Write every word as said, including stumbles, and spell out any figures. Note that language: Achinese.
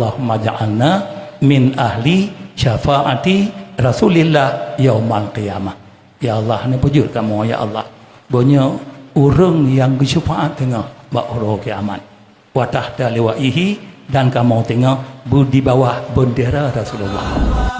Allahumma ja'alna min ahli syafaati Rasulillah yaumal qiyamah. Ya Allah, neupeujeuet kamoe, ya Allah, beunyoe ureuëng nyang geusyafaat teungoh bak uroe kiamat. Wa tahta liwa'ihi, dan kamoe teungoh beu di bawah bendera Rasulullah.